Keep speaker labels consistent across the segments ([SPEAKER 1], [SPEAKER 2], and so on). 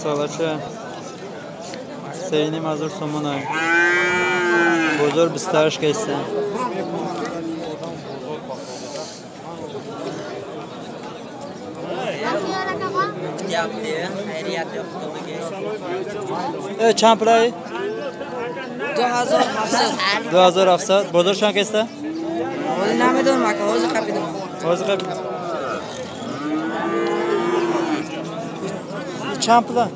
[SPEAKER 1] Salacha 3.5 هزار سومونه. بازار 28 کیسه. چند پلای؟
[SPEAKER 2] 2700.
[SPEAKER 1] 2700. بازار چند کیسه؟
[SPEAKER 2] نمیدونم که حوض قپیدم.
[SPEAKER 1] حوض قپیدم. چند پله؟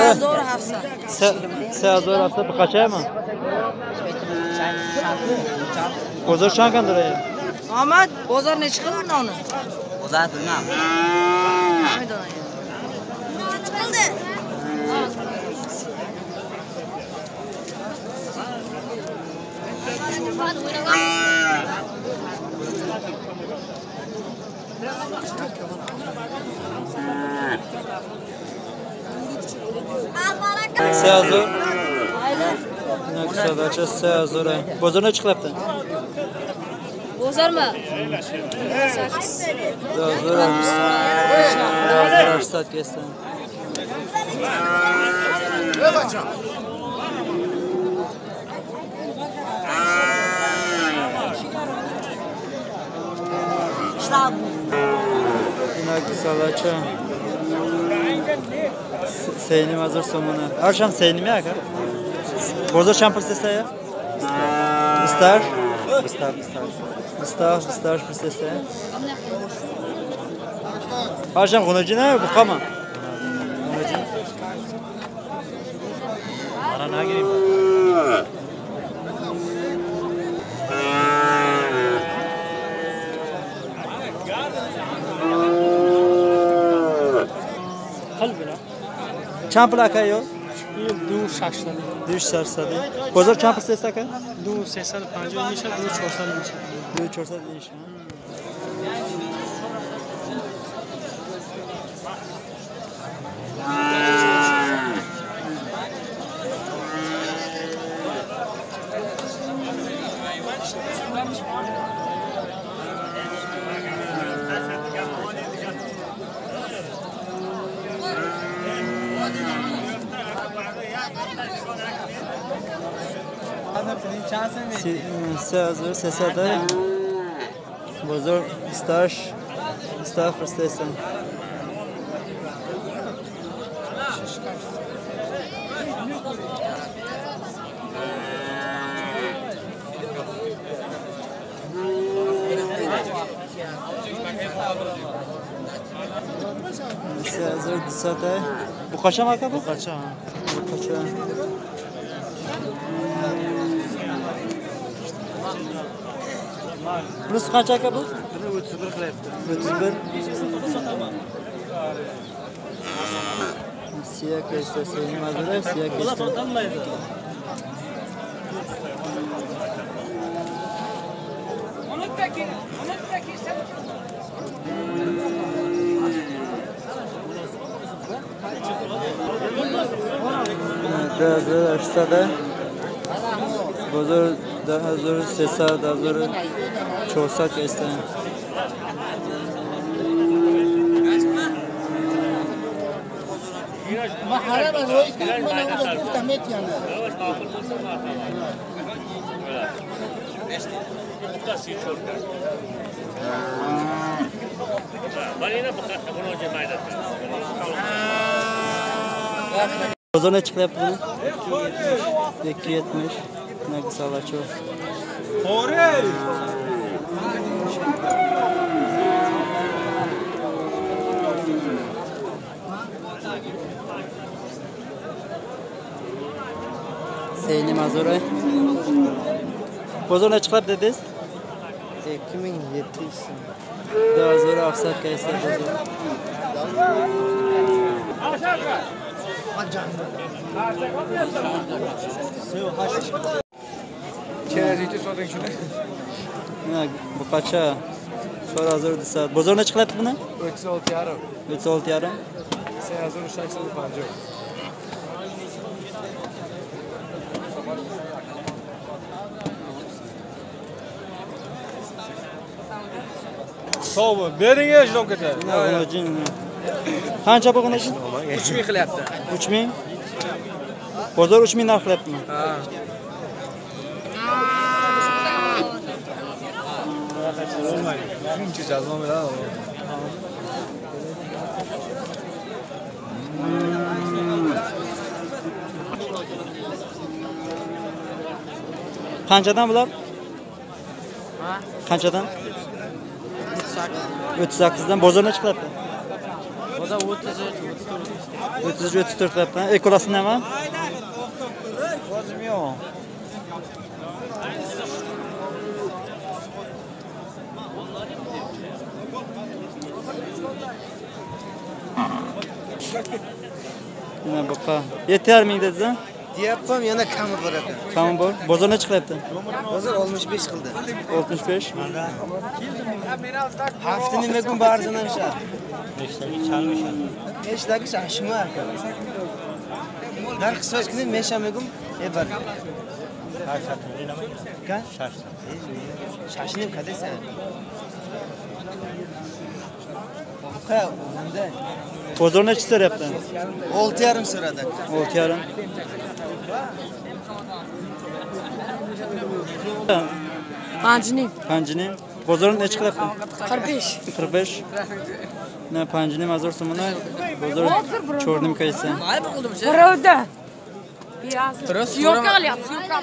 [SPEAKER 2] 3700.
[SPEAKER 1] 3700 به قچه ما؟ بازار چند کن داره؟
[SPEAKER 2] محمد بازار nechi qildi uni?
[SPEAKER 3] Bozor bilmam.
[SPEAKER 2] Nemidan? Nechi qildi?
[SPEAKER 1] 3000. Naksabacha 3000. Bozor nechi qilyapti?
[SPEAKER 2] Bozormi?
[SPEAKER 1] 2800 kesdi. Naksabacha 3.5 هزار سومونه. Arşam 3.5 aka. Bozor چند پرسسته ya? 28. 28 28 پرسسته. Arşam xunuji ne bu qama? Xunuji.
[SPEAKER 4] Mana nagirim.
[SPEAKER 1] چند پول aka yo?
[SPEAKER 5] 2600.
[SPEAKER 1] 2600. بازار چند پرسسته aka?
[SPEAKER 5] 2350 میشه 2400 میشه.
[SPEAKER 1] 2400 میشه. 3300. بازار 28 27 پرسسته. 3200. Bu kaça mı aka bu?
[SPEAKER 5] Bu kaça.
[SPEAKER 1] Bu kaça. Bunisi qancha aka bu?
[SPEAKER 5] Buni 31 qilyapti.
[SPEAKER 1] 31. Siya kesta, seni mazura siya kesta. 2800. بازار 10300 1400 کیسته. Bozor nechi qilyapti buni? 2.70. Naksabacha. 3.5 هزار. Bozor nechi qilyapti dedingiz?
[SPEAKER 5] 2700.
[SPEAKER 1] 2700 kaysa bozor. Bu qacha? 4200. Bozor nechi qilyapti buni?
[SPEAKER 5] 36.5.
[SPEAKER 1] 36.5.
[SPEAKER 5] 3650.
[SPEAKER 6] Sog' bering, ejlab ketadi.
[SPEAKER 1] Xunojin. Qancha bugun ish?
[SPEAKER 5] 3000 qilyapti.
[SPEAKER 1] 3000. Bozor 3000 narx qilyaptimi?
[SPEAKER 5] Ha. Shuncha jazo bilan.
[SPEAKER 1] Qanchadan bular?
[SPEAKER 2] Ha?
[SPEAKER 1] Qanchadan? 38. 38dan bozor necha qilyapti?
[SPEAKER 5] Bozor 33, 34.
[SPEAKER 1] 33, 34 qilyapti. Ekolasi nima?
[SPEAKER 5] O'zim yo'q.
[SPEAKER 1] Nima buqa? 7,5 ming dedingiz-a?
[SPEAKER 3] Deyapman, yana kami bor ekan.
[SPEAKER 1] Kami bor. Bozor necha qilyapti?
[SPEAKER 3] Bozor 65 qildi.
[SPEAKER 1] 65.
[SPEAKER 3] Hafta nima kun barzan o'sha. Neshtagi chalmisha. Neshtagi shashma aka. Narx so'z kuni mesha megum e bar. Ka? Shashnim kadasan. Buqa unda.
[SPEAKER 1] Bozor necha so'rayapti?
[SPEAKER 3] 6,5 so'radi.
[SPEAKER 1] 6,5.
[SPEAKER 2] 5,5.
[SPEAKER 1] 5,5. Bozor necha qilyapti?
[SPEAKER 2] 45.
[SPEAKER 1] 45. Ne 5,5 hazor so'mona. Bozor 4,5 kaysa.
[SPEAKER 2] Birovda. Съёмка qilyapti, съёмка.